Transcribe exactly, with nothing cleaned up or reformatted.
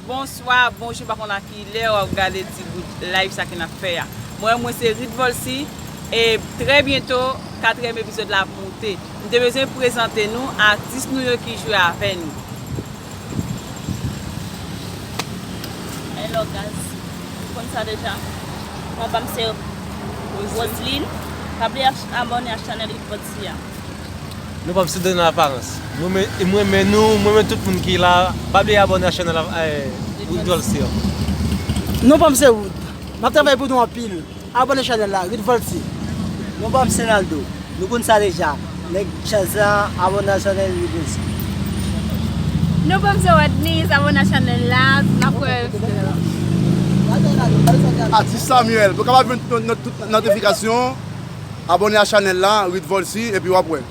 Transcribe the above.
Bonswa, bonjou, pa konn a ki lè w ap gade ti bout live sa ke n ap fè a. Mwen, mwen se Rit Volcy, e trè byento, katriyèm epizòd la ap moute. M te bezwen prezante nou atis nou yo ki jwe avè nou. Hello guys, nou konn sa deja. Mwen pa m se Roseline. Pa bliye abòne a chanèl Rit Volcy a. Nou p ap sede nan aparans. Mwen renmen nou, mwen renmen tout moun ki la. Pa bliye abòne a chanèl Rit Volcy an. Non pa m se Wood. M ap travay pou nou anpil. Abòne chanèl la, Rit Volcy. Non pa m se Naldo. Nou konn sa deja. Nèg djaz la, abòne a chanèl Rit Volcy. Non pa m se Rodney, abòne a chanèl la. N ap wè. Atis Samuel. Pou kapab jwenn tout notifikasyon, abòne a chanèl la, Rit Volcy, epi w ap wè.